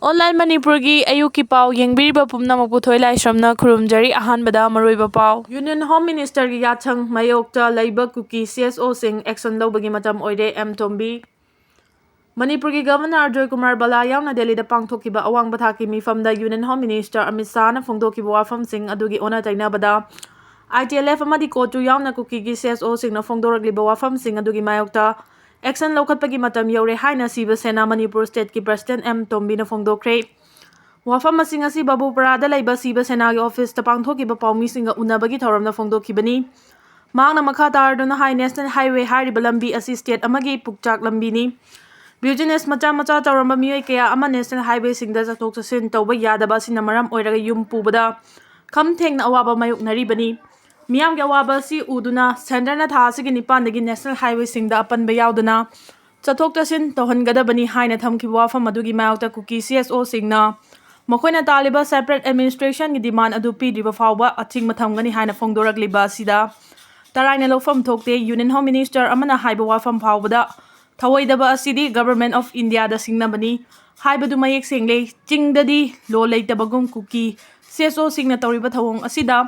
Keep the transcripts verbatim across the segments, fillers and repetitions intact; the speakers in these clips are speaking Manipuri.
ꯑꯣꯟꯂꯥꯏꯟ ꯃꯅꯤꯄꯨꯔꯒꯤ ꯑꯌꯨꯛꯀꯤ ꯄꯥꯎ ꯌꯦꯡꯕꯤꯔꯤꯕ ꯄꯨꯝꯅꯃꯛꯄꯨ ꯊꯣꯏ ꯂꯥꯏꯁ꯭ꯔꯝꯅ ꯈꯨꯔꯨꯝꯖꯔꯤ꯫ ꯑꯍꯥꯟꯕꯗ ꯃꯔꯨꯑꯣꯏꯕ ꯄꯥꯎ꯫ ꯌꯨꯅꯤꯌꯟ ꯍꯣꯝ ꯃꯤꯅꯤꯁꯇꯔꯒꯤ ꯌꯥꯊꯪ ꯃꯥꯌꯣꯛꯇ ꯂꯩꯕ ꯀꯨꯀꯤ ꯁꯤ ꯑꯦꯁ ꯑꯣꯁꯤꯡ ꯑꯦꯛꯁꯟ ꯂꯧꯕꯒꯤ ꯃꯇꯝ ꯑꯣꯏꯔꯦ, ꯑꯦꯝ ꯇꯣꯝꯕꯤ꯫ ꯃꯅꯤꯄꯨꯔꯒꯤ ꯒꯚꯔꯅꯔ ꯑꯖꯣꯏ ꯀꯨꯃꯥꯔ ꯕꯂꯥ ꯌꯥꯎꯅ ꯗꯦꯜꯂꯤꯗ ꯄꯥꯡꯊꯣꯛꯈꯤꯕ ꯑꯋꯥꯡꯕ ꯊꯥꯛꯀꯤ ꯃꯤꯐꯝꯗ ꯌꯨꯅꯤꯌꯟ ꯍꯣꯝ ꯃꯤꯅꯤꯁꯇꯔ ꯑꯃꯤꯠ ꯁꯥꯍꯅ ꯐꯣꯡꯗꯣꯛꯈꯤꯕ ꯋꯥꯐꯝꯁꯤꯡ ꯑꯗꯨꯒꯤ ꯑꯣꯟꯅ ꯇꯩꯅꯕꯗ, ꯑꯥꯏ ꯇꯤ ꯑꯦꯜ ꯑꯦꯐ ꯑꯃꯗꯤ ꯀꯣꯇꯨ ꯌꯥꯎꯅ ꯀꯨꯀꯤꯒꯤ ꯁꯤ ꯑꯦꯁ ꯑꯣꯁꯤꯡꯅ ꯐꯣꯡꯗꯣꯔꯛꯂꯤꯕ ꯋꯥꯐꯝꯁꯤꯡ ꯑꯗꯨꯒꯤ ꯃꯥꯌꯣꯛꯇ ꯑꯦꯛꯁꯟ ꯂꯧꯈꯠꯄꯒꯤ ꯃꯇꯝ ꯌꯧꯔꯦ ꯍꯥꯏꯅ ꯁꯤꯕ ꯁꯦꯅꯥ ꯃꯅꯤꯄꯨꯔ ꯁ꯭ꯇꯦꯠꯀꯤ ꯄ꯭ꯔꯁꯤꯗꯦꯟꯠ ꯑꯦꯝ ꯇꯣꯝꯕꯤꯅ ꯐꯣꯡꯗꯣꯛꯈ꯭ꯔꯦ꯫ ꯋꯥꯐꯝ ꯑꯁꯤꯡ ꯑꯁꯤ ꯕꯥꯕꯨꯄꯔꯥꯗ ꯂꯩꯕ ꯁꯤꯕ ꯁꯦꯅꯥꯒꯤ ꯑꯣꯐꯤꯁꯇ ꯄꯥꯡꯊꯣꯛꯈꯤꯕ ꯄꯥꯎꯃꯤꯁꯤꯡꯒ ꯎꯅꯕꯒꯤ ꯊꯧꯔꯝꯗ ꯐꯣꯡꯗꯣꯛꯈꯤꯕꯅꯤ꯫ ꯃꯍꯥꯛꯅ ꯃꯈꯥ ꯇꯥꯔꯗꯨꯅ ꯍꯥꯏ, ꯅꯦꯁꯅꯦꯜ ꯍꯥꯏꯋꯦ ꯍꯥꯏꯔꯤꯕ ꯂꯝꯕꯤ ꯑꯁꯤ ꯁ꯭ꯇꯦꯠ ꯑꯃꯒꯤ ꯄꯨꯛꯆꯥꯛ ꯂꯝꯕꯤꯅꯤ꯫ ꯕꯤꯖꯤꯅꯦꯁ ꯃꯆꯥ ꯃꯆꯥ ꯇꯧꯔꯝꯕ ꯃꯤꯑꯣꯏ ꯀꯌꯥ ꯑꯃ ꯅꯦꯁꯅꯦꯜ ꯍꯥꯏꯋꯦꯁꯤꯡꯗ ꯆꯠꯊꯣꯛ ꯆꯠꯁꯤꯟ ꯇꯧꯕ ꯌꯥꯗꯕ ꯑꯁꯤꯅ ꯃꯔꯝ ꯑꯣꯏꯔꯒ ꯌꯨꯝ ꯄꯨꯕꯗ ꯈꯝ ꯊꯦꯡꯅ ꯑꯋꯥꯕ ꯃꯥꯌꯣꯛꯅꯔꯤꯕꯅꯤ꯫ ꯃꯤꯌꯥꯝꯒꯤ ꯑꯋꯥꯕ ꯑꯁꯤ ꯎꯗꯨꯅ ꯁꯦꯟꯇꯔꯅ ꯊꯥ ꯑꯁꯤꯒꯤ ꯅꯤꯄꯥꯟꯗꯒꯤ ꯅꯦꯁꯅꯦꯜ ꯍꯥꯏꯋꯦꯁꯤꯡꯗ ꯑꯄꯟꯕ ꯌꯥꯎꯗꯅ ꯆꯠꯊꯣꯛ ꯆꯠꯁꯤꯟ ꯇꯧꯍꯟꯒꯗꯕꯅꯤ ꯍꯥꯏꯅ ꯊꯝꯈꯤꯕ ꯋꯥꯐꯝ ꯑꯗꯨꯒꯤ ꯃꯥꯌꯣꯛꯇ ꯀꯨꯀꯤ ꯁꯤ ꯑꯦꯁ ꯑꯣꯁꯤꯡꯅ ꯃꯈꯣꯏꯅ ꯇꯥꯜꯂꯤꯕ ꯁꯦꯄꯔꯦꯠ ꯑꯦꯗꯃꯤꯅꯤꯁꯇ꯭ꯔꯦꯁꯟꯒꯤ ꯗꯤꯃꯥꯟ ꯑꯗꯨ ꯄꯤꯗ꯭ꯔꯤꯕ ꯐꯥꯎꯕ ꯑꯊꯤꯡꯕ ꯊꯝꯒꯅꯤ ꯍꯥꯏꯅ ꯐꯣꯡꯗꯣꯔꯛꯂꯤꯕ ꯑꯁꯤꯗ ꯇꯔꯥꯏꯅ ꯂꯧꯐꯝ ꯊꯣꯛꯇꯦ꯫ ꯌꯨꯅꯤꯌꯟ ꯍꯣꯝ ꯃꯤꯅꯤꯁꯇꯔ ꯑꯃꯅ ꯍꯥꯏꯕ ꯋꯥꯐꯝ ꯐꯥꯎꯕꯗ ꯊꯧꯑꯣꯏꯗꯕ ꯑꯁꯤꯗꯤ ꯒꯚꯔꯟꯃꯦꯟꯠ ꯑꯣꯐ ꯏꯟꯗꯤꯌꯥꯗ ꯁꯤꯡꯅꯕꯅꯤ ꯍꯥꯏꯕꯗꯨ ꯃꯌꯦꯛ ꯁꯦꯡꯂꯦ꯫ ꯆꯤꯡꯗꯗꯤ ꯂꯣ ꯂꯩꯇꯕꯒꯨꯝ ꯀꯨꯀꯤ ꯁꯤ ꯑꯦꯁ ꯑꯣꯁꯤꯡꯅ ꯇꯧꯔꯤꯕ ꯊꯧꯑꯣꯡ ꯑꯁꯤꯗ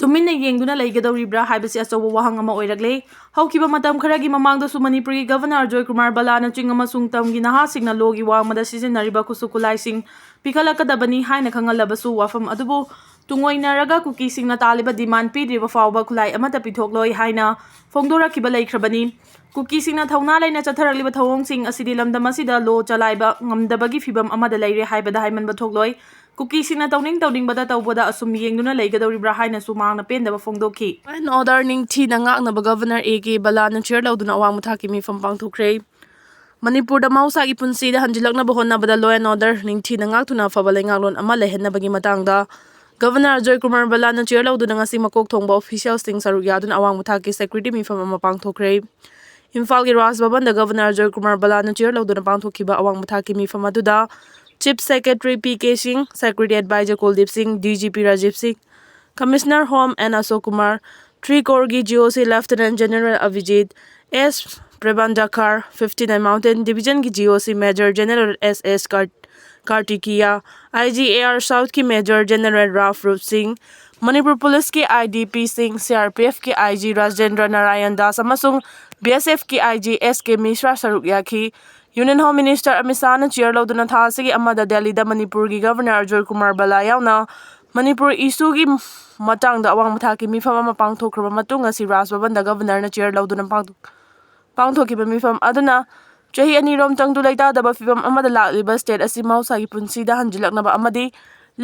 ꯇꯨꯃꯤꯟꯅ ꯌꯦꯡꯗꯨꯅ ꯂꯩꯒꯗꯧꯔꯤꯕ꯭ꯔꯥ ꯍꯥꯏꯕꯁꯤ ꯑꯆꯧꯕ ꯋꯥꯍꯪ ꯑꯃ ꯑꯣꯏꯔꯛꯂꯦ꯫ ꯍꯧꯈꯤꯕ ꯃꯇꯝ ꯈꯔꯒꯤ ꯃꯃꯥꯡꯗꯁꯨ ꯃꯅꯤꯄꯨꯔꯒꯤ ꯒꯚꯔꯅꯔ ꯑꯖꯣꯏ ꯀꯨꯃꯥꯔ ꯕꯂꯥꯅ ꯆꯤꯡ ꯑꯃꯁꯨꯡ ꯇꯝꯒꯤ ꯅꯍꯥꯁꯤꯡꯅ ꯂꯣꯒꯤ ꯋꯥꯡꯃꯗ ꯁꯤꯖꯤꯟꯅꯔꯤꯕ ꯈꯨꯠꯁꯨ ꯈꯨꯠꯂꯥꯏꯁꯤꯡ ꯄꯤꯈꯠꯂꯛꯀꯗꯕꯅꯤ ꯍꯥꯏꯅ ꯈꯪꯍꯜꯂꯕꯁꯨ, ꯋꯥꯐꯝ ꯑꯗꯨꯕꯨ ꯇꯨꯡꯑꯣꯏꯅꯔꯒ ꯀꯨꯀꯤꯁꯤꯡꯅ ꯇꯥꯜꯂꯤꯕ ꯗꯤꯃꯥꯟ ꯄꯤꯗ꯭ꯔꯤꯕ ꯐꯥꯎꯕ ꯈꯨꯠꯂꯥꯏ ꯑꯃꯠꯇ ꯄꯤꯊꯣꯛꯂꯣꯏ ꯍꯥꯏꯅ ꯐꯣꯡꯗꯣꯔꯛꯈꯤꯕ ꯂꯩꯈ꯭ꯔꯕꯅꯤ꯫ ꯀꯨꯀꯤꯁꯤꯡꯅ ꯊꯧꯅꯥ ꯂꯩꯅ ꯆꯠꯊꯔꯛꯂꯤꯕ ꯊꯧꯑꯣꯡꯁꯤꯡ ꯑꯁꯤꯗꯤ ꯂꯝꯗꯝ ꯑꯁꯤꯗ ꯂꯣ ꯆꯂꯥꯏꯕ ꯉꯝꯗꯕꯒꯤ ꯐꯤꯚꯝ ꯑꯃꯗ ꯂꯩꯔꯦ ꯍꯥꯏꯕꯗ ꯍꯥꯏꯃꯟꯕ ꯊꯣꯛꯂꯣꯏ꯫ ꯀꯨꯀꯤꯁꯤꯡꯅ ꯇꯧꯅꯤꯡ ꯇꯧꯅꯤꯡꯕꯗ ꯇꯧꯕꯗ ꯑꯁꯨꯝ ꯌꯦꯡꯗꯨꯅ ꯂꯩꯒꯗꯧꯔꯤꯕ꯭ꯔꯥ ꯍꯥꯏꯅꯁꯨ ꯃꯍꯥꯛꯅ ꯄꯦꯟꯗꯕ ꯐꯣꯡꯗꯣꯛꯈꯤ꯫ Law and order ꯅꯤꯡꯊꯤꯅ ꯉꯥꯛꯅꯕ ꯒꯚꯔꯅꯔ ꯑꯦ ꯀꯦ ꯕꯂꯥꯅ ꯆꯤꯌꯔ ꯂꯧꯗꯨꯅ ꯑꯋꯥꯡꯕ ꯊꯥꯛꯀꯤ ꯃꯤꯐꯝ ꯄꯥꯡꯊꯣꯛꯈ꯭ꯔꯦ꯫ ꯃꯅꯤꯄꯨꯔꯗ ꯃꯍꯧꯁꯥꯒꯤ ꯄꯨꯟꯁꯤꯗ ꯍꯟꯖꯤꯜꯂꯛꯅꯕ ꯍꯣꯠꯅꯕꯗ law and order ꯅꯤꯡꯊꯤꯅ ꯉꯥꯛꯇꯨꯅ ꯑꯐꯕ ꯂꯩꯉꯥꯛꯂꯣꯟ ꯑꯃ ꯂꯩꯍꯟꯅꯕꯒꯤ ꯃꯇꯥꯡꯗ ꯒꯚꯔꯅꯔ ꯑꯖꯣꯏ ꯀꯨꯃꯥꯔ ꯕꯂꯥꯅ ꯆꯤꯌꯔ ꯂꯧꯗꯨꯅ ꯉꯁꯤ ꯃꯀꯣꯛ ꯊꯣꯡꯕ ꯑꯣꯐꯤꯁꯤꯌꯦꯜꯁꯤꯡ ꯁꯔꯨꯛ ꯌꯥꯗꯨꯅ ꯑꯋꯥꯡꯕ ꯊꯥꯛꯀꯤ ꯁꯦꯀ꯭ꯌꯨꯔꯤꯇꯤ ꯃꯤꯐꯝ ꯑꯃ ꯄꯥꯡꯊꯣꯛꯈ꯭ꯔꯦ꯫ ꯏꯝꯐꯥꯜꯒꯤ ꯔꯥꯖ ꯚꯕꯟꯗ ꯒꯚꯔꯅꯔ ꯑꯖꯣꯏ ꯀꯨꯃꯥꯔ ꯕꯂꯥꯅ ꯆꯤꯌꯔ ꯂꯧꯗꯨꯅ ꯄꯥꯡꯊꯣꯛꯈꯤꯕ ꯑꯋꯥꯡꯕ ꯊꯥꯛꯀꯤ ꯃꯤꯐꯝ ꯑꯗꯨꯗ Chief Secretary ꯄꯤ ꯀꯦ ꯁꯤꯡ, Security Advisor ꯀꯨꯜꯗꯤꯞ ꯁꯤꯡ, D G P Rajiv Singh, Commissioner Home N Ashok Kumar, three ꯀꯣꯔꯒꯤ G O C Lieutenant General Abhijit, S ꯄ꯭ꯔꯦꯕꯥꯟꯖꯥꯈꯥꯔ, ꯐꯤꯐꯇꯤ ꯅꯥꯏꯟ Mountain Division ꯒꯤ G O C Major General S S ꯀꯔ-, Kartikeya, I G A R ꯁꯥꯎꯊꯀꯤ major general Ravroop Singh, Manipur ꯄꯨꯂꯤꯁꯀꯤ I D P Singh, C R P ꯑꯦꯐꯀꯤ ꯑꯥꯏ ꯖꯤ ꯔꯥꯖꯦꯟꯗ꯭ꯔ ꯅꯥꯔꯥꯌꯟ ꯗꯥꯁ ꯑꯃꯁꯨꯡ ꯕꯤ ꯑꯦꯁ ꯑꯦꯐꯀꯤ ꯑꯥꯏ ꯖꯤ ꯑꯦꯁ ꯀꯦ ꯃꯤꯁ꯭ꯔꯥ ꯁꯔꯨꯛ ꯌꯥꯈꯤ꯫ ꯌꯨꯅꯤꯌꯟ ꯍꯣꯝ ꯃꯤꯅꯤꯁꯇꯔ ꯑꯃꯤꯠ ꯁꯥꯍꯅ ꯆꯤꯌꯔ ꯂꯧꯗꯨꯅ ꯊꯥ ꯑꯁꯤꯒꯤ ꯑꯃꯗ ꯗꯦꯜꯂꯤꯗ ꯃꯅꯤꯄꯨꯔꯒꯤ ꯒꯚꯔꯅꯔ ꯑꯖꯣꯏ ꯀꯨꯃꯥꯔ ꯕꯂꯥ ꯌꯥꯎꯅ ꯃꯅꯤꯄꯨꯔ ꯏꯁꯨꯒꯤ ꯃꯇꯥꯡꯗ ꯑꯋꯥꯡꯕ ꯊꯥꯛꯀꯤ ꯃꯤꯐꯝ ꯑꯃ ꯄꯥꯡꯊꯣꯛꯈ꯭ꯔꯕ ꯃꯇꯨꯡ, ꯉꯁꯤ ꯔꯥꯖ ꯚꯕꯟꯗ ꯒꯚꯔꯅꯔꯅ ꯆꯤꯌꯔ ꯂꯧꯗꯨꯅ ꯄꯥꯡꯊꯣꯛ-, ꯄꯥꯡꯊꯣꯛꯈꯤꯕ ꯃꯤꯐꯝ ꯑꯗꯨꯅ ꯆꯍꯤ ꯑꯅꯤꯔꯣꯝ ꯇꯪꯗꯨ ꯂꯩꯇꯥꯗꯕ ꯐꯤꯕꯝ ꯑꯃꯗ ꯂꯥꯛꯂꯤꯕ ꯁ꯭ꯇꯦꯠ ꯑꯁꯤ ꯃꯍꯧꯁꯥꯒꯤ ꯄꯨꯟꯁꯤꯗ ꯍꯟꯖꯤꯜꯂꯛꯅꯕ ꯑꯃꯗꯤ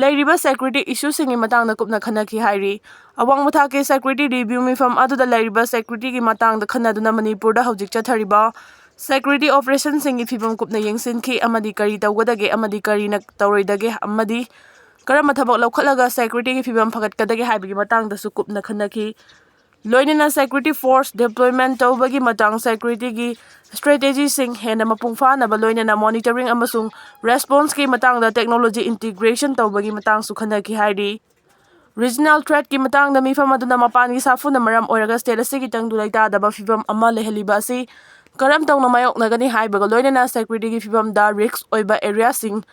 ꯂꯩꯔꯤꯕ ꯁꯦꯀ꯭ꯌꯨꯔꯤꯇꯤ ꯏꯁꯨꯁꯤꯡꯒꯤ ꯃꯇꯥꯡꯗ ꯀꯨꯞꯅ ꯈꯟꯅꯈꯤ ꯍꯥꯏꯔꯤ꯫ ꯑꯋꯥꯡꯕ ꯊꯥꯛꯀꯤ ꯁꯦꯀ꯭ꯌꯨꯔꯤꯇꯤ ꯔꯤꯚ꯭ꯌꯨ ꯃꯤꯐꯝ ꯑꯗꯨꯗ ꯂꯩꯔꯤꯕ ꯁꯦꯀ꯭ꯌꯨꯔꯤꯇꯤꯒꯤ ꯃꯇꯥꯡꯗ ꯈꯟꯅꯗꯨꯅ ꯃꯅꯤꯄꯨꯔꯗ ꯍꯧꯖꯤꯛ ꯆꯠꯊꯔꯤꯕ ꯁꯦꯀ꯭ꯌꯨꯔꯤꯇꯤ ꯑꯣꯄꯔꯦꯁꯟꯁꯤꯡꯒꯤ ꯐꯤꯕꯝ ꯀꯨꯞꯅ ꯌꯦꯡꯁꯤꯟꯈꯤ ꯑꯃꯗꯤ ꯀꯔꯤ ꯇꯧꯒꯗꯒꯦ ꯑꯃꯗꯤ ꯀꯔꯤꯅ ꯇꯧꯔꯣꯏꯗꯒꯦ ꯑꯃꯗꯤ ꯀꯔꯝꯕ ꯊꯕꯛ ꯂꯧꯈꯠꯂꯒ ꯁꯦꯀ꯭ꯌꯨꯔꯤꯇꯤꯒꯤ ꯐꯤꯕꯝ ꯐꯒꯠꯀꯗꯒꯦ ꯍꯥꯏꯕꯒꯤ ꯃꯇꯥꯡꯗꯁꯨ ꯀꯨꯞꯅ ꯈꯟꯅꯈꯤ꯫ ꯂꯣꯏꯅꯅ ꯁꯦꯀ꯭ꯌꯨꯔꯤꯇꯤ ꯐꯣꯔꯁ ꯗꯤꯄ꯭ꯂꯣꯏꯃꯦꯟ ꯇꯧꯕꯒꯤ ꯃꯇꯥꯡ, ꯁꯦꯀ꯭ꯌꯨꯔꯤꯇꯤꯒꯤ ꯁ꯭ꯇ꯭ꯔꯦꯇꯦꯖꯤꯁꯤꯡ ꯍꯦꯟꯅ ꯃꯄꯨꯡ ꯐꯥꯅꯕ, ꯂꯣꯏꯅꯅ ꯃꯣꯅꯤꯇꯔꯤꯡ ꯑꯃꯁꯨꯡ ꯔꯦꯁꯄꯣꯟꯁꯀꯤ ꯃꯇꯥꯡꯗ ꯇꯦꯛꯅꯣꯂꯣꯖꯤ ꯏꯟꯇꯤꯒ꯭ꯔꯦꯁꯟ ꯇꯧꯕꯒꯤ ꯃꯇꯥꯡꯁꯨ ꯈꯟꯅꯈꯤ ꯍꯥꯏꯔꯤ꯫ ꯔꯤꯖꯅꯦꯜ ꯊ꯭ꯔꯦꯠꯀꯤ ꯃꯇꯥꯡꯗ ꯃꯤꯐꯝ ꯑꯗꯨꯅ ꯃꯄꯥꯟꯒꯤ ꯁꯥꯐꯨꯅ ꯃꯔꯝ ꯑꯣꯏꯔꯒ ꯁ꯭ꯇꯦꯠ ꯑꯁꯤꯒꯤ ꯇꯪꯗꯨ ꯂꯩꯇꯥꯗꯕ ꯐꯤꯕꯝ ꯑꯃ ꯂꯩꯍꯜꯂꯤꯕ ꯑꯁꯤ ꯀꯔꯝ ꯇꯧꯅ ꯃꯥꯌꯣꯛꯅꯒꯅꯤ ꯍꯥꯏꯕꯒ ꯂꯣꯏꯅꯅ ꯁꯦꯀ꯭ꯌꯨꯔꯤꯇꯤꯒꯤ ꯐꯤꯕꯝꯗ ꯔꯤꯁ꯭ꯛ ꯑꯣꯏꯕ ꯑꯦꯔꯤꯌꯥꯁꯤꯡ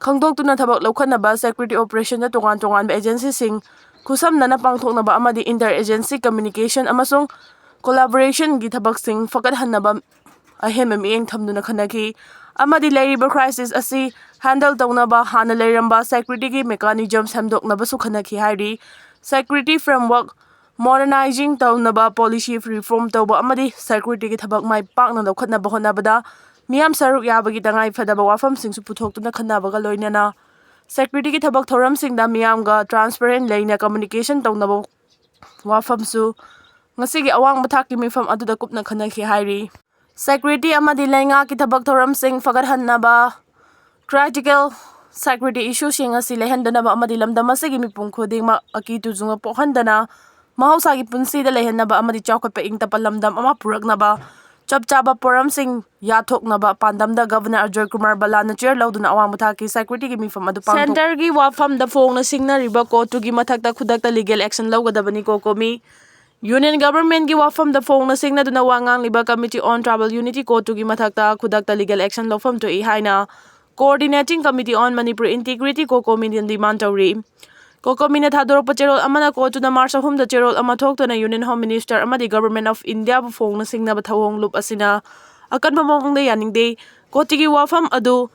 ꯈꯪꯗꯣꯛꯇꯨꯅ ꯊꯕꯛ ꯂꯧꯈꯠꯅꯕ, ꯁꯦꯀ꯭ꯌꯨꯔꯤꯇꯤ ꯑꯣꯄꯔꯦꯁꯟꯗ ꯇꯣꯉꯥꯟ ꯇꯣꯉꯥꯟꯕ ꯑꯦꯖꯦꯟꯁꯤꯁꯤꯡ ꯈꯨꯠꯁꯝꯅꯅ ꯄꯥꯡꯊꯣꯛꯅꯕ ꯑꯃꯗꯤ ꯏꯟꯇꯔ ꯑꯦꯖꯦꯟꯁꯤ ꯀꯝꯃ꯭ꯌꯨꯅꯤꯀꯦꯁꯟ ꯑꯃꯁꯨꯡ ꯀꯣꯂꯥꯕꯣꯔꯦꯁꯟꯒꯤ ꯊꯕꯛꯁꯤꯡ ꯐꯒꯠꯍꯟꯅꯕ ꯑꯍꯦꯟꯕ ꯃꯤꯠꯌꯦꯡ ꯊꯝꯗꯨꯅ ꯈꯟꯅꯈꯤ ꯑꯃꯗꯤ ꯂꯩꯔꯤꯕ ꯀ꯭ꯔꯥꯏꯁꯤꯁ ꯑꯁꯤ ꯍꯦꯟꯗꯜ ꯇꯧꯅꯕ ꯍꯥꯟꯅ ꯂꯩꯔꯝꯕ ꯁꯦꯀ꯭ꯌꯨꯔꯤꯇꯤꯒꯤ ꯃꯦꯀꯥꯅꯤꯖꯝ ꯁꯦꯝꯗꯣꯛꯅꯕꯁꯨ ꯈꯟꯅꯈꯤ ꯍꯥꯏꯔꯤ꯫ ꯁꯦꯀ꯭ꯌꯨꯔꯤꯇꯤ ꯐ꯭ꯔꯦꯝꯋꯥꯔꯛ ꯃꯣꯗꯔꯅꯥꯏꯖꯤꯡ ꯇꯧꯅꯕ, ꯄꯣꯂꯤꯁꯤ ꯔꯤꯐꯣꯔꯝ ꯇꯧꯕ ꯑꯃꯗꯤ ꯁꯦꯀ꯭ꯌꯨꯔꯤꯇꯤꯒꯤ ꯊꯕꯛ ꯃꯥꯏ ꯄꯥꯛꯅ ꯂꯧꯈꯠꯅꯕ ꯍꯣꯠꯅꯕꯗ ꯃꯤꯌꯥꯝ ꯁꯔꯨꯛ ꯌꯥꯕꯒꯤ ꯇꯉꯥꯏ ꯐꯗꯕ ꯋꯥꯐꯝꯁꯤꯡꯁꯨ ꯄꯨꯊꯣꯛꯇꯨꯅ ꯈꯟꯅꯕꯒ ꯂꯣꯏꯅꯅ ꯁꯦꯀ꯭ꯌꯨꯔꯤꯇꯤꯒꯤ ꯊꯕꯛ ꯊꯧꯔꯝꯁꯤꯡꯗ ꯃꯤꯌꯥꯝꯒ ꯇ꯭ꯔꯥꯟꯁꯄꯔꯦꯟ ꯂꯩꯅ ꯀꯝꯃ꯭ꯌꯨꯅꯤꯀꯦꯁꯟ ꯇꯧꯅꯕ ꯋꯥꯐꯝꯁꯨ ꯉꯁꯤꯒꯤ ꯑꯋꯥꯡꯕ ꯊꯥꯛꯀꯤ ꯃꯤꯐꯝ ꯑꯗꯨꯗ ꯀꯨꯞꯅ ꯈꯟꯅꯈꯤ ꯍꯥꯏꯔꯤ꯫ ꯁꯦꯀ꯭ꯌꯨꯔꯤꯇꯤ ꯑꯃꯗꯤ ꯂꯩꯉꯥꯛꯀꯤ ꯊꯕꯛ ꯊꯧꯔꯝꯁꯤꯡ ꯐꯒꯠꯍꯟꯅꯕ ꯀ꯭ꯔꯥꯏꯇꯤꯀꯦꯜ ꯁꯦꯀ꯭ꯌꯨꯔꯤꯇꯤ ꯏꯁꯨꯁꯤꯡ ꯑꯁꯤ ꯂꯩꯍꯟꯗꯅꯕ ꯑꯃꯗꯤ ꯂꯝꯗꯝ ꯑꯁꯤꯒꯤ ꯃꯤꯄꯨꯝ ꯈꯨꯗꯤꯡꯃꯛ ꯑꯀꯤ ꯇꯨꯖꯨꯡꯕ ꯄꯣꯛꯍꯟꯗꯅ ꯃꯍꯧꯁꯥꯒꯤ ꯄꯨꯟꯁꯤꯗ ꯂꯩꯍꯟꯅꯕ ꯑꯃꯗꯤ ꯆꯥꯎꯈꯠꯄ ꯏꯪ ꯇꯞꯄ ꯂꯝꯗꯝ ꯑꯃ ꯄꯨꯔꯛꯅꯕ ꯆꯞ ꯆꯥꯕ ꯄꯣꯔꯝꯁꯤꯡ ꯌꯥꯊꯣꯛꯅꯕ ꯄꯥꯟꯗꯝꯗ ꯒꯚꯔꯅꯔ ꯑꯖꯣꯏ ꯀꯨꯃꯥꯔ ꯕꯂꯥꯅ ꯆꯤꯌꯔ ꯂꯧꯗꯨꯅ ꯑꯋꯥꯡꯕ ꯊꯥꯛꯀꯤ ꯁꯦꯀ꯭ꯌꯨꯔꯤꯇꯤꯒꯤ ꯃꯤꯐꯝ ꯑꯗꯨ ꯄꯥꯡꯊꯣꯛ ꯁꯦꯟꯇꯔꯒꯤ ꯋꯥꯐꯝꯗ ꯐꯣꯡꯅ ꯁꯤꯡꯅꯔꯤꯕ ꯀꯣꯔꯠꯇꯨꯒꯤ ꯃꯊꯛꯇ ꯈꯨꯗꯛꯇ ꯂꯤꯒꯦꯜ ꯑꯦꯛꯁꯟ ꯂꯧꯒꯗꯕꯅꯤ꯫ ꯀꯣꯀꯣꯃꯤ ꯌꯨꯅꯤꯌꯟ ꯒꯚꯔꯟꯃꯦꯟꯠꯀꯤ ꯋꯥꯐꯝꯗ ꯐꯣꯡꯅ ꯁꯤꯡꯅꯗꯨꯅ ꯋꯥ ꯉꯥꯡꯂꯤꯕ ꯀꯃꯤꯇꯤ ꯑꯣꯟ ꯇ꯭ꯔꯥꯏꯕꯦꯜ ꯌꯨꯅꯤꯇꯤ ꯀꯣꯔꯠꯇꯨꯒꯤ ꯃꯊꯛꯇ ꯈꯨꯗꯛꯇ ꯂꯤꯒꯦꯜ ꯑꯦꯛꯁꯟ ꯂꯧꯐꯝ ꯊꯣꯛꯏ ꯍꯥꯏꯅ Coordinating Committee on Manipur Integrity, COCOMI ꯅ demand ꯇꯧꯔꯤ꯫ COCOMI ꯅ ꯊꯥꯗꯣꯔꯛꯄ ꯆꯦꯔꯣꯜ ꯑꯃꯅ ꯀꯣꯇꯨꯅ ꯃꯥꯔꯆ ꯑꯍꯨꯝꯗ ꯆꯦꯔꯣꯜ ꯑꯃ ꯊꯣꯛꯇꯨꯅ Union Home Minister ꯑꯃꯗꯤ Government of India ꯕꯨ ꯐꯣꯡꯅ ꯁꯤꯡꯅꯕ ꯊꯧꯑꯣꯡ ꯂꯨꯞ ꯑꯁꯤꯅ ꯑꯀꯟꯕ ꯃꯑꯣꯡꯗ ꯌꯥꯅꯤꯡꯗꯦ꯫ ꯀꯣꯇꯨꯒꯤ ꯋꯥꯐꯝ ꯑꯗꯨ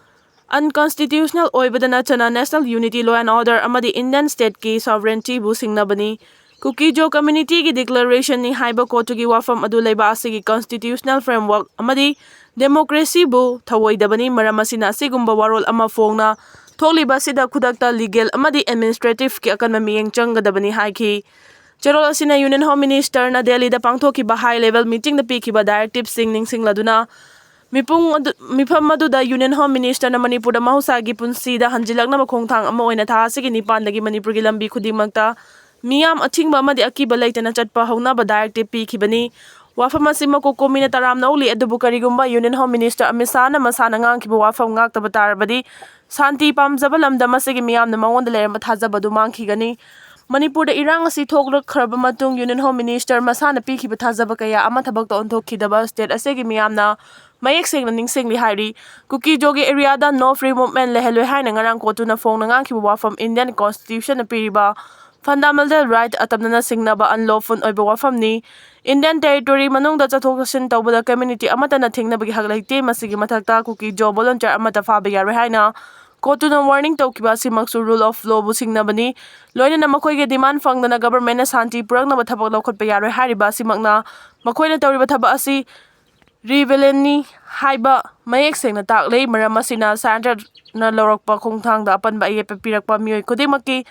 unconstitutional ꯑꯣꯏꯕꯗ ꯅꯠꯇꯅ national unity, law and order ꯑꯃꯗꯤ Indian state ꯀꯤ sovereignty ꯕꯨ ꯁꯤꯡꯅꯕꯅꯤ꯫ ꯀꯨꯀꯤ-ꯖꯣ community ꯒꯤ declaration ꯅꯤ ꯍꯥꯏꯕ ꯀꯣꯇꯨꯒꯤ ꯋꯥꯐꯝ ꯑꯗꯨ ꯂꯩꯕꯥꯛ ꯑꯁꯤꯒꯤ constitutional framework ꯑꯃꯗꯤ democracy ꯕꯨ ꯊꯧꯑꯣꯏꯗꯕꯅꯤ꯫ ꯃꯔꯝ ꯑꯁꯤꯅ ꯑꯁꯤꯒꯨꯝꯕ ꯋꯥꯔꯣꯜ ꯑꯃ ꯐꯣꯡꯅ ꯊꯣꯛꯂꯤꯕ ꯑꯁꯤꯗ ꯈꯨꯗꯛꯇ legal ꯑꯃꯗꯤ administrative ꯀꯤ ꯑꯀꯟꯕ ꯃꯤꯠꯌꯦꯡ ꯆꯪꯒꯗꯕꯅꯤ ꯍꯥꯏꯈꯤ꯫ ꯆꯦꯔꯣꯜ ꯑꯁꯤꯅ Union Home Minister ꯅ ꯗꯦꯜꯂꯤꯗ ꯄꯥꯡꯊꯣꯛꯈꯤꯕ high level meeting ꯗ ꯄꯤꯈꯤꯕ directive ꯁꯤꯡ ꯅꯤꯡꯁꯤꯡꯂꯗꯨꯅ, ꯃꯤꯄꯨꯡ ꯑꯗꯨ, ꯃꯤꯐꯝ ꯑꯗꯨꯗ Union Home Minister ꯅ ꯃꯅꯤꯄꯨꯔꯗ ꯃꯍꯧꯁꯥꯒꯤ ꯄꯨꯟꯁꯤꯗ ꯍꯟꯖꯤꯜꯂꯛꯅꯕ ꯈꯣꯡꯊꯥꯡ ꯑꯃ ꯑꯣꯏꯅ ꯊꯥ ꯑꯁꯤꯒꯤ ꯅꯤꯄꯥꯟꯗꯒꯤ ꯃꯅꯤꯄꯨꯔꯒꯤ ꯂꯝꯕꯤ ꯈꯨꯗꯤꯡꯃꯛꯇ ꯃꯤꯌꯥꯝ ꯑꯊꯤꯡꯕ ꯑꯃꯗꯤ ꯑꯀꯤꯕ ꯂꯩꯇꯅ ꯆꯠꯄ ꯍꯧꯅꯕ directive ꯄꯤꯈꯤꯕꯅꯤ꯫ ꯋꯥꯐꯝ ꯑꯁꯤꯃꯛ COCOMI ꯅ ꯇꯔꯥꯝꯅ ꯑꯣꯛꯂꯤ, ꯑꯗꯨꯕꯨ ꯀꯔꯤꯒꯨꯝꯕ Union Home Minister ꯑꯃꯤꯠ ꯁꯥꯍꯅ ꯃꯁꯥꯅ ꯉꯥꯡꯈꯤꯕ ꯋꯥꯐꯝ ꯉꯥꯛꯇꯕ ꯇꯥꯔꯕꯗꯤ, ꯁꯥꯟꯇꯤ ꯄꯥꯝꯖꯕ ꯂꯝꯗꯝ ꯑꯁꯤꯒꯤ ꯃꯤꯌꯥꯝꯅ ꯃꯉꯣꯟꯗ ꯂꯩꯔꯝꯕ ꯊꯥꯖꯕ ꯑꯗꯨ ꯃꯥꯡꯈꯤꯒꯅꯤ꯫ ꯃꯅꯤꯄꯨꯔꯗ ꯏꯔꯥꯡ ꯑꯁꯤ ꯊꯣꯛꯂꯛꯈ꯭ꯔꯕ ꯃꯇꯨꯡ Union Home Minister ꯃꯁꯥꯅ ꯄꯤꯈꯤꯕ ꯊꯥꯖꯕ ꯀꯌꯥ ꯑꯃ ꯊꯕꯛꯇ ꯑꯣꯟꯊꯣꯛꯈꯤꯗꯕ state ꯑꯁꯤꯒꯤ ꯃꯤꯌꯥꯝꯅ ꯃꯌꯦꯛ ꯁꯦꯡꯅ ꯅꯤꯡꯁꯤꯡꯂꯤ ꯍꯥꯏꯔꯤ꯫ ꯀꯨꯀꯤ-ꯖꯣꯒꯤ area ꯗ no free movement ꯂꯩꯍꯜꯂꯣꯏ ꯍꯥꯏꯅ ꯉꯔꯥꯡ ꯀꯣꯇꯨꯅ ꯐꯣꯡꯅ ꯉꯥꯡꯈꯤꯕ ꯋꯥꯐꯝ Indian Constitution ꯅ ꯄꯤꯔꯤꯕ fundamental right ꯑꯇꯝꯅꯅ ꯁꯤꯡꯅꯕ unlawful ꯑꯣꯏꯕ ꯋꯥꯐꯝꯅꯤ꯫ Indian territory ꯃꯅꯨꯡꯗ ꯆꯠꯊꯣꯛ ꯆꯠꯁꯤꯟ ꯇꯧꯕꯗ community ꯑꯃꯠꯇꯅ ꯊꯤꯡꯅꯕꯒꯤ ꯍꯛ ꯂꯩꯇꯦ꯫ ꯃꯁꯤꯒꯤ ꯃꯊꯛꯇ ꯀꯨꯀꯤ-ꯖꯣ volunteer ꯑꯃꯠꯇ ꯐꯥꯕ ꯌꯥꯔꯣꯏ ꯍꯥꯏꯅ ꯀꯣꯇꯨꯅ warning ꯇꯧꯈꯤꯕ ꯑꯁꯤꯃꯛꯁꯨ rule of law ꯕꯨ ꯁꯤꯡꯅꯕꯅꯤ꯫ ꯂꯣꯏꯅꯅ ꯃꯈꯣꯏꯒꯤ demand ꯐꯪꯗꯅ government ꯅ ꯁꯥꯟꯇꯤ ꯄꯨꯔꯛꯅꯕ ꯊꯕꯛ ꯂꯧꯈꯠꯄ ꯌꯥꯔꯣꯏ ꯍꯥꯏꯔꯤꯕ ꯑꯁꯤꯃꯛꯅ ꯃꯈꯣꯏꯅ ꯇꯧꯔꯤꯕ ꯊꯕꯛ ꯑꯁꯤ rebellion ꯅꯤ ꯍꯥꯏꯕ ꯃꯌꯦꯛ ꯁꯦꯡꯅ ꯇꯥꯛꯂꯦ꯫ ꯃꯔꯝ ꯑꯁꯤꯅ centre ꯅ ꯂꯧꯔꯛꯄ ꯈꯣꯡꯊꯥꯡꯗ ꯑꯄꯟꯕ ꯑꯌꯦꯠꯄ ꯄꯤꯔꯛꯄ ꯃꯤꯑꯣꯏ ꯈꯨꯗꯤꯡꯃꯛꯀꯤ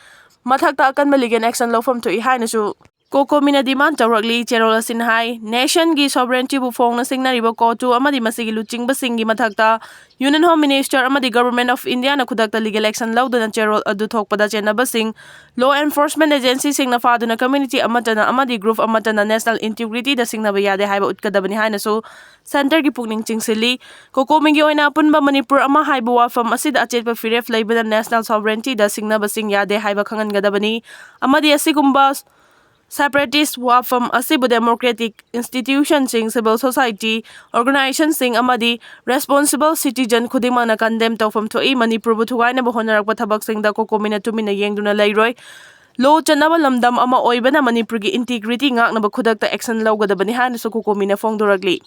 ꯃꯊꯛꯇ ꯑꯀꯟꯕ legal action ꯂꯧꯐꯝ ꯊꯣꯛꯏ ꯍꯥꯏꯅꯁꯨ COCOMI ꯅ demand ꯇꯧꯔꯛꯂꯤ꯫ ꯆꯦꯔꯣꯜ ꯑꯁꯤꯅ ꯍꯥꯏ, nation ꯒꯤ sovereignty ꯕꯨ ꯐꯣꯡꯅ ꯁꯤꯡꯅꯔꯤꯕ ꯀꯣꯇꯨ ꯑꯃꯗꯤ ꯃꯁꯤꯒꯤ ꯂꯨꯆꯤꯡꯕꯁꯤꯡꯒꯤ ꯃꯊꯛꯇ Union Home Minister ꯑꯃꯗꯤ Government of India ꯅ ꯈꯨꯗꯛꯇ legal action ꯂꯧꯗꯨꯅ ꯆꯦꯔꯣꯜ ꯑꯗꯨ ꯊꯣꯛꯄꯗ ꯆꯦꯟꯅꯕꯁꯤꯡ law enforcement agency ꯁꯤꯡꯅ ꯐꯥꯗꯨꯅ community ꯑꯃꯠꯇꯅ ꯑꯃꯗꯤ group ꯑꯃꯠꯇꯅ national integrity ꯗ ꯁꯤꯡꯅꯕ ꯌꯥꯗꯦ ꯍꯥꯏꯕ ꯎꯠꯀꯗꯕꯅꯤ ꯍꯥꯏꯅꯁꯨ centre ꯒꯤ ꯄꯨꯛꯅꯤꯡ ꯆꯤꯡꯁꯤꯜꯂꯤ꯫ COCOMI ꯒꯤ ꯑꯣꯏꯅ ꯑꯄꯨꯟꯕ ꯃꯅꯤꯄꯨꯔ ꯑꯃ ꯍꯥꯏꯕ ꯋꯥꯐꯝ ꯑꯁꯤꯗ ꯑꯆꯦꯠꯄ ꯐꯤꯔꯦꯞ ꯂꯩꯕꯅ national sovereignty ꯗ ꯁꯤꯡꯅꯕꯁꯤꯡ ꯌꯥꯗꯦ ꯍꯥꯏꯕ ꯈꯪꯍꯟꯒꯗꯕꯅꯤ ꯑꯃꯗꯤ ꯑꯁꯤꯒꯨꯝꯕ Separatist ꯋꯥꯐꯝ ꯑꯁꯤꯕꯨ democratic institutionꯁꯤꯡ, civil society organizationꯁꯤꯡ ꯑꯃꯗꯤ responsible citizen ꯈꯨꯗꯤꯡꯃꯛꯅ condemn ꯇꯧꯐꯝ ꯊꯣꯛꯏ꯫ ꯃꯅꯤꯄꯨꯔꯕꯨ ꯊꯨꯒꯥꯏꯅꯕ ꯍꯣꯠꯅꯔꯛꯄ ꯊꯕꯛꯁꯤꯡꯗ COCOMIꯅ ꯇꯨꯃꯤꯟꯅ ꯌꯦꯡꯗꯨꯅ ꯂꯩꯔꯣꯏ꯫ Law ꯆꯠꯅꯕ ꯂꯝꯗꯝ ꯑꯃ ꯑꯣꯏꯕꯅ ꯃꯅꯤꯄꯨꯔꯒꯤ integrity ꯉꯥꯛꯅꯕ ꯈꯨꯗꯛꯇ action ꯂꯧꯒꯗꯕꯅꯤ ꯍꯥꯏꯅꯁꯨ COCOMIꯅ ꯐꯣꯡꯗꯣꯔꯛꯂꯤ꯫